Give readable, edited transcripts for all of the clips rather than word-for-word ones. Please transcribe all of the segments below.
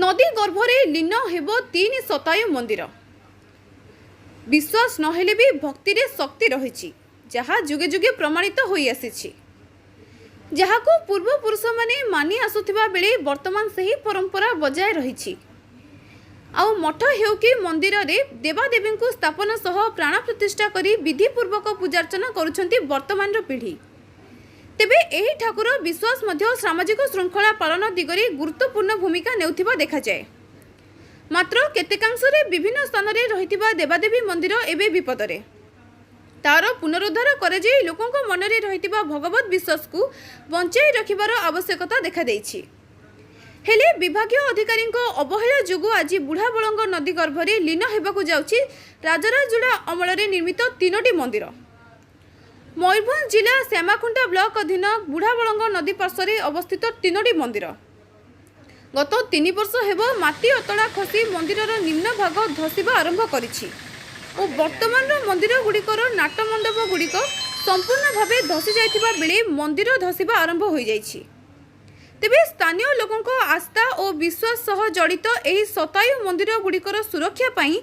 ନଦୀ ଗର୍ଭରେ ଲୀନ ହେବ ତିନି ଶତାୟୁ ମନ୍ଦିର। ବିଶ୍ୱାସ ନହେଲେ ବି ଭକ୍ତିରେ ଶକ୍ତି ରହିଛି, ଯାହା ଯୁଗେ ଯୁଗେ ପ୍ରମାଣିତ ହୋଇଆସିଛି। ଯାହାକୁ ପୂର୍ବପୁରୁଷମାନେ ମାନି ଆସୁଥିବା ବେଳେ ବର୍ତ୍ତମାନ ସେହି ପରମ୍ପରା ବଜାୟ ରହିଛି। ଆଉ ମଠ ହେଉ କି ମନ୍ଦିରରେ ଦେବାଦେବୀଙ୍କୁ ସ୍ଥାପନ ସହ ପ୍ରାଣ ପ୍ରତିଷ୍ଠା କରି ବିଧିପୂର୍ବକ ପୂଜାର୍ଚ୍ଚନା କରୁଛନ୍ତି ବର୍ତ୍ତମାନର ପିଢ଼ି। ତେବେ ଏହି ଠାକୁର ବିଶ୍ୱାସ ମଧ୍ୟ ସାମାଜିକ ଶୃଙ୍ଖଳା ପାଳନ ଦିଗରେ ଗୁରୁତ୍ୱପୂର୍ଣ୍ଣ ଭୂମିକା ନେଉଥିବା ଦେଖାଯାଏ। ମାତ୍ର କେତେକାଂଶରେ ବିଭିନ୍ନ ସ୍ଥାନରେ ରହିଥିବା ଦେବାଦେବୀ ମନ୍ଦିର ଏବେ ବିପଦରେ। ତାର ପୁନରୁଦ୍ଧାର କରାଯାଇ ଲୋକଙ୍କ ମନରେ ରହିଥିବା ଭଗବତ ବିଶ୍ୱାସକୁ ବଞ୍ଚାଇ ରଖିବାର ଆବଶ୍ୟକତା ଦେଖାଦେଇଛି। ହେଲେ ବିଭାଗୀୟ ଅଧିକାରୀଙ୍କ ଅବହେଳା ଯୋଗୁଁ ଆଜି ବୁଢ଼ାବଳଙ୍ଗ ନଦୀ ଗର୍ଭରେ ଲୀନ ହେବାକୁ ଯାଉଛି ରାଜରାଜୁଡ଼ା ଅମଳରେ ନିର୍ମିତ ତିନୋଟି ମନ୍ଦିର। ମୟୂରଭଞ୍ଜ ଜିଲ୍ଲା ଶ୍ୟାମାଖୁଣ୍ଟା ବ୍ଲକ ଅଧୀନ ବୁଢ଼ାବଳଙ୍ଗ ନଦୀ ପାର୍ଶ୍ୱରେ ଅବସ୍ଥିତ ତିନୋଟି ମନ୍ଦିର। ଗତ 3 ବର୍ଷ ହେବ ମାଟି ଅତଡ଼ା ଖସି ମନ୍ଦିରର ନିମ୍ନ ଭାଗ ଧସିବା ଆରମ୍ଭ କରିଛି ଓ ବର୍ତ୍ତମାନର ମନ୍ଦିର ଗୁଡ଼ିକର ନାଟମଣ୍ଡପ ଗୁଡ଼ିକ ସମ୍ପୂର୍ଣ୍ଣ ଭାବେ ଧସି ଯାଇଥିବା ବେଳେ ମନ୍ଦିର ଧସିବା ଆରମ୍ଭ ହୋଇଯାଇଛି। ତେବେ ସ୍ଥାନୀୟ ଲୋକଙ୍କ ଆସ୍ଥା ଓ ବିଶ୍ୱାସ ସହ ଜଡ଼ିତ ଏହି ଶତାୟୁ ମନ୍ଦିର ଗୁଡ଼ିକର ସୁରକ୍ଷା ପାଇଁ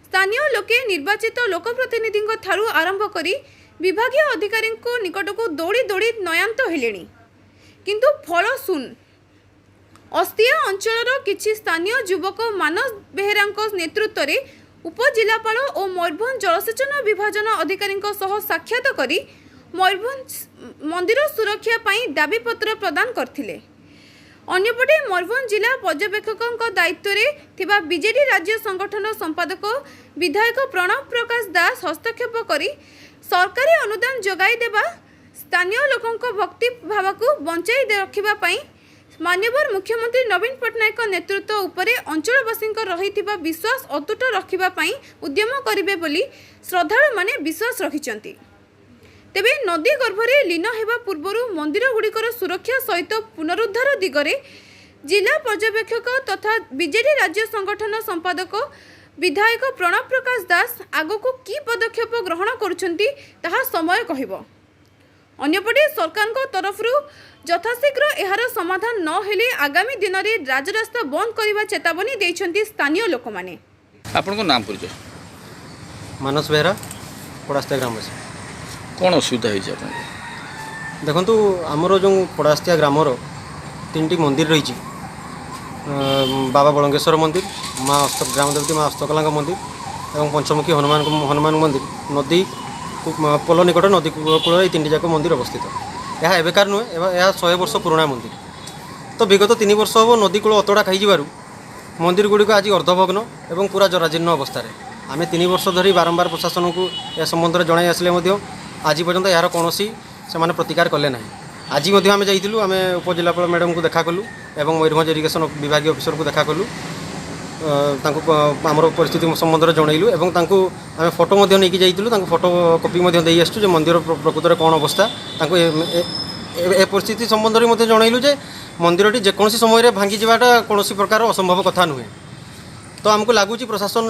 ସ୍ଥାନୀୟ ଲୋକେ ନିର୍ବାଚିତ ଲୋକପ୍ରତିନିଧିଙ୍କ ଠାରୁ ଆରମ୍ଭ କରି ବିଭାଗୀୟ ଅଧିକାରୀଙ୍କ ନିକଟକୁ ଦୌଡ଼ି ଦୌଡ଼ି ନୟାନ୍ତ ହେଲେଣି, କିନ୍ତୁ ଫଳ ଶୂନ। ଅସ୍ତିଆ ଅଞ୍ଚଳର କିଛି ସ୍ଥାନୀୟ ଯୁବକ ମାନସ ବେହେରାଙ୍କ ନେତୃତ୍ୱରେ ଉପଜିଲ୍ଲାପାଳ ଓ ମୟୂରଭଞ୍ଜ ଜଳସେଚନ ବିଭାଜନ ଅଧିକାରୀଙ୍କ ସହ ସାକ୍ଷାତ କରି ମୟୂରଭଞ୍ଜ ମନ୍ଦିର ସୁରକ୍ଷା ପାଇଁ ଦାବିପତ୍ର ପ୍ରଦାନ କରିଥିଲେ। ଅନ୍ୟପଟେ ମୟୂରଭଞ୍ଜ ଜିଲ୍ଲା ପର୍ଯ୍ୟବେକ୍ଷକଙ୍କ ଦାୟିତ୍ୱରେ ଥିବା ବିଜେଡି ରାଜ୍ୟ ସଂଗଠନ ସମ୍ପାଦକ ବିଧାୟକ ପ୍ରଣବ ପ୍ରକାଶ ଦାସ ହସ୍ତକ୍ଷେପ କରି ସରକାରୀ ଅନୁଦାନ ଯୋଗାଇ ଦେବା, ସ୍ଥାନୀୟ ଲୋକଙ୍କ ଭକ୍ତି ଭାବକୁ ବଞ୍ଚାଇ ରଖିବା ପାଇଁ ମାନ୍ୟବର ମୁଖ୍ୟମନ୍ତ୍ରୀ ନବୀନ ପଟ୍ଟନାୟକଙ୍କ ନେତୃତ୍ୱ ଉପରେ ଅଞ୍ଚଳବାସୀଙ୍କ ରହିଥିବା ବିଶ୍ୱାସ ଅତୁଟ ରଖିବା ପାଇଁ ଉଦ୍ୟମ କରିବେ ବୋଲି ଶ୍ରଦ୍ଧାଳୁମାନେ ବିଶ୍ୱାସ ରଖିଛନ୍ତି। ତେବେ ନଦୀ ଗର୍ଭରେ ଲୀନ ହେବା ପୂର୍ବରୁ ମନ୍ଦିରଗୁଡ଼ିକର ସୁରକ୍ଷା ସହିତ ପୁନରୁଦ୍ଧାର ଦିଗରେ ଜିଲ୍ଲା ପର୍ଯ୍ୟବେକ୍ଷକ ତଥା ବିଜେଡି ରାଜ୍ୟ ସଂଗଠନ ସମ୍ପାଦକ ବିଧାୟକ ପ୍ରଣବ ପ୍ରକାଶ ଦାସ ଆଗକୁ କି ପଦକ୍ଷେପ ଗ୍ରହଣ କରୁଛନ୍ତି, ତାହା ସମୟ କହିବ। ଅନ୍ୟପଟେ ସରକାରଙ୍କ ତରଫରୁ ଯଥାଶୀଘ୍ର ଏହାର ସମାଧାନ ନ ହେଲେ ଆଗାମୀ ଦିନରେ ରାଜରାସ୍ତା ବନ୍ଦ କରିବା ଚେତାବନୀ ଦେଇଛନ୍ତି ସ୍ଥାନୀୟ ଲୋକମାନେ। ଆପଣଙ୍କ ନାମ ପରିଚୟ? ମାନସ ବେହେରା, ପଡ଼ାସ୍ତିଆ ଗ୍ରାମବାସୀ। କ'ଣ ଅସୁବିଧା ହେଇଛି ଆପଣଙ୍କର? ଦେଖନ୍ତୁ, ଆମର ଯେଉଁ ପଡ଼ାସ୍ତିଆ ଗ୍ରାମର ତିନିଟି ମନ୍ଦିର ରହିଛି, ବାବା ବଳଙ୍ଗେଶ୍ୱର ମନ୍ଦିର, ମା ଅସ୍ତ ଗ୍ରାମ ଦେବତୀ ମା ଅସ୍ତକଲାଙ୍କ ମନ୍ଦିର ଏବଂ ପଞ୍ଚମୁଖୀ ହନୁମାନ ମନ୍ଦିର। ନଦୀ ପୋଲ ନିକଟ ନଦୀ କୂଳରେ ଏହି ତିନିଟି ଯାକ ମନ୍ଦିର ଅବସ୍ଥିତ। ଏହା ଏବେକାର ନୁହେଁ, ଏହା 100 ବର୍ଷ ପୁରୁଣା ମନ୍ଦିର। ତ ବିଗତ 3 ବର୍ଷ ହେବ ନଦୀ କୂଳ ଅତଡ଼ା ଖାଇଯିବାରୁ ମନ୍ଦିର ଗୁଡ଼ିକ ଆଜି ଅର୍ଦ୍ଧଭଗ୍ନ ଏବଂ ପୁରା ଜରାଜୀର୍ଣ୍ଣ ଅବସ୍ଥାରେ। ଆମେ 3 ବର୍ଷ ଧରି ବାରମ୍ବାର ପ୍ରଶାସନକୁ ଏ ସମ୍ବନ୍ଧରେ ଜଣାଇ ଆସିଲେ ମଧ୍ୟ ଆଜି ପର୍ଯ୍ୟନ୍ତ ଏହାର କୌଣସି ସେମାନେ ପ୍ରତିକାର କଲେ ନାହିଁ। ଆଜି ମଧ୍ୟ ଆମେ ଯାଇଥିଲୁ, ଆମେ ଉପଜିଲ୍ଲାପାଳ ମ୍ୟାଡ଼ାମକୁ ଦେଖା କଲୁ ଏବଂ ମୟୂରଭଞ୍ଜ ଇରିଗେସନ୍ ବିଭାଗୀୟ ଅଫିସରଙ୍କୁ ଦେଖା କଲୁ। ତାଙ୍କୁ ଆମର ପରିସ୍ଥିତି ସମ୍ବନ୍ଧରେ ଜଣାଇଲୁ ଏବଂ ତାଙ୍କୁ ଆମେ ଫଟୋ ମଧ୍ୟ ନେଇକି ଯାଇଥିଲୁ। ତାଙ୍କୁ ଫଟୋ କପି ମଧ୍ୟ ଦେଇ ଆସିଛୁ ଯେ ମନ୍ଦିର ପ୍ରକୃତରେ କ'ଣ ଅବସ୍ଥା। ତାଙ୍କୁ ଏ ପରିସ୍ଥିତି ସମ୍ବନ୍ଧରେ ମଧ୍ୟ ଜଣାଇଲୁ ଯେ ମନ୍ଦିରଟି ଯେକୌଣସି ସମୟରେ ଭାଙ୍ଗିଯିବାଟା କୌଣସି ପ୍ରକାର ଅସମ୍ଭବ କଥା ନୁହେଁ। ତ ଆମକୁ ଲାଗୁଛି ପ୍ରଶାସନ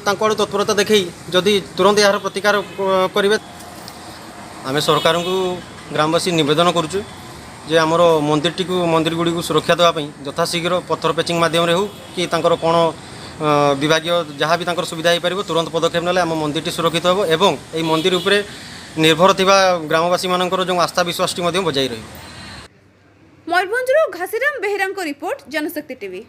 ତାଙ୍କ ଆଡ଼ୁ ତତ୍ପରତା ଦେଖେଇ ଯଦି ତୁରନ୍ତ ଏହାର ପ୍ରତିକାର କରିବେ। ଆମେ ସରକାରଙ୍କୁ ଗ୍ରାମବାସୀ ନିବେଦନ କରୁଛୁ ଯେ ଆମର ମନ୍ଦିର ଗୁଡ଼ିକୁ ସୁରକ୍ଷା ଦେବା ପାଇଁ ଯଥାଶୀଘ୍ର ପଥର ପେଚିଂ ମାଧ୍ୟମରେ ହେଉ କି ତାଙ୍କର କ'ଣ ବିଭାଗୀୟ ଯାହା ବି ତାଙ୍କର ସୁବିଧା ହେଇପାରିବ, ତୁରନ୍ତ ପଦକ୍ଷେପ ନେଲେ ଆମ ମନ୍ଦିରଟି ସୁରକ୍ଷିତ ହେବ ଏବଂ ଏହି ମନ୍ଦିର ଉପରେ ନିର୍ଭର ଥିବା ଗ୍ରାମବାସୀମାନଙ୍କର ଯେଉଁ ଆସ୍ଥା ବିଶ୍ୱାସଟି ମଧ୍ୟ ବଜାୟ ରହିବ। ମୟୂରଭଞ୍ଜରୁ ଘାସିରାମ ବେହେରାଙ୍କ ରିପୋର୍ଟ, ଜନଶକ୍ତି ଟିଭି।